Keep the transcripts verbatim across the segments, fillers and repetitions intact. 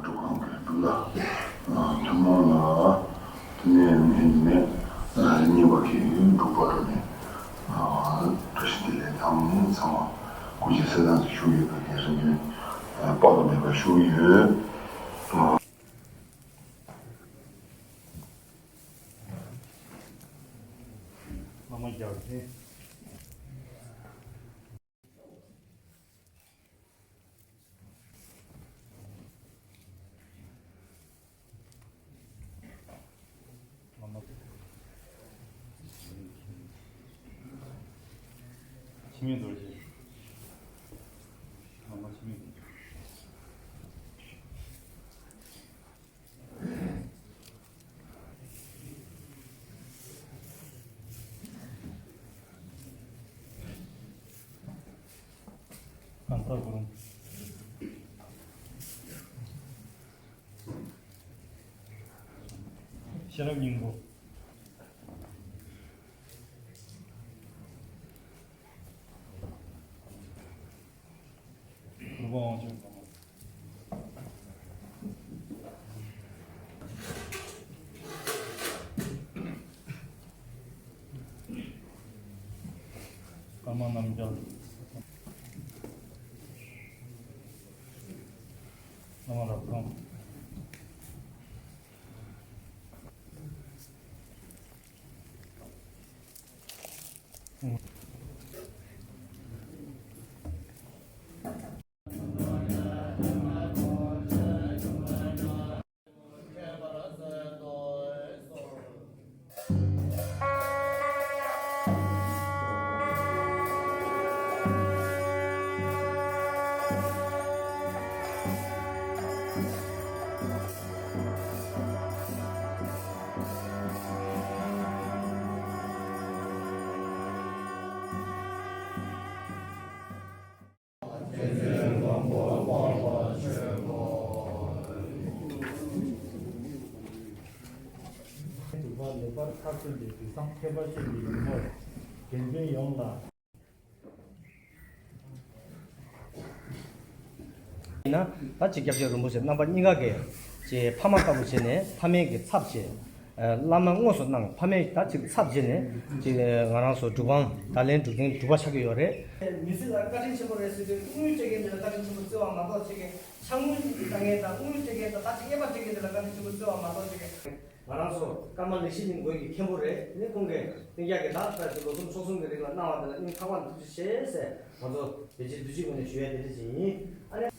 སྒྲུབ་ཁང་གི་འབུལ་ལ་ཐུན་མོང་ལ་དེ་ནས་ནས་ནས་རྙིང་པ་གི་འབྲུག་པ་འགྲོ་ནས་བཀྲ་ཤིས་བདེ་ལེགས་དང་ཚང་མ་སྐུ་མཁྱེན་གསལ་ཐང་དུ་ཞུ་ཡོད་པ་དེ་རིང་ནས་དཔག་ཏུ་མེད་པ་ཞུ་གི་ཡོད། བླ་མ་རྒྱལ་བའི། བླ་མ། འཆི་མེད་རྡོ་རྗེ། བླ་མ་འཆི་མེད་རྡོ་རྗེ། ལམ་ཟབ་གུ་རུ། ཤེས་རབ་སྙིང་པོ། གུ་རུ་པ་དབང་ཕྱུག་དང་། ཀརྨ་རྣམ་རྒྱལ། བླ་མ་རབ་འབྱམས། ལེགས་པར་ཚར་གསོན་ཏེ་དུས་བཟང་ཁྱད་པར་ཅན་གྱི་ཉིན་མོར་དགེ་འདུན་ཡོངས་ལ། ཡིན་ན་ད་ཅིག་སྐྱབས་རྗེ་རིན་པོ་ཆེ་རྣམ་པ་གཉིས་ཀ་གིས་ཅིག་ཕ་མ་ལྟ་བུ་བྱས་ནས་ཕ་མའི་གི་ཚབ་བྱས། ཨ་བླ་མ་དངོས་སུ་གནང་། ཕ་མའི་ད་ཅིག་ཚབ་བྱས་ནས་ཅིག་ང་རང་ཚོ་སྒྲུབ་ཁང་ད་ལན་སྒྲུབ་མཁན་སྒྲུབ་པ་ཆགས་ཀྱི་ཡོད་རེད། མི་ཚེ་ལ་བཀའ་དྲིན་ཆེན་པོ་རེད་ཟེར་དུས་དངུལ་སྤྲད་མཁན་དེ་ལ་བཀའ་དྲིན་ཆེན་པོ་བརྩི་བ་མ་གཏོགས་ཅིག་གི་ཕྱག་དངུལ་བཏང་མཁན་དང་དངུལ་སྤྲད་མཁན་དང་ད་ཅིག་རྔན་པ་སྤྲད་མཁན་དེ་ལ་བཀའ་དྲིན་ཆེན་པོ་བརྩི་བ་མ་གཏོགས་ཅིག་གི་ང་རང་ཚོ་ཀརྨ་ལེགས་བཤད་གླིང་དགོན་གྱི་མཁན་པོ་རེད། ནི་ཁོང་གིས་སྟེང་རྒྱ་གི་ད་ལྟ་ཅིག་ལོ་གསུམ་ཕྱོགས་གསུམ་གྱི་རིང་ལ་གནང་བ་དེ་ལ་སྙིང་ཐག་པ་ནས་ཐུགས་རྗེ་ཆེ་ཟེར་ང་ཚོ་དེ་རྗེས་བསྡུ་སྤྱི་ངོས་ནས་ཞུ་ཡ་དེ་འདྲ་ཅིག་ཡིན། ཨ་ནི།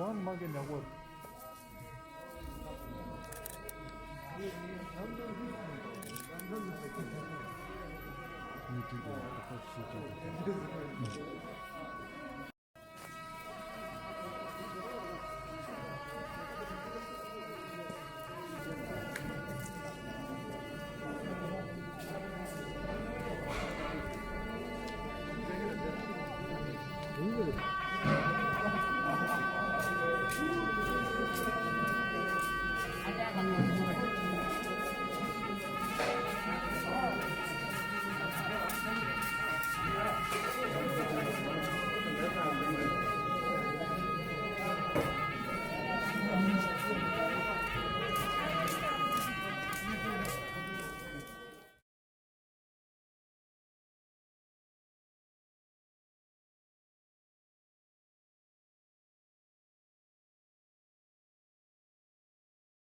One monkey network.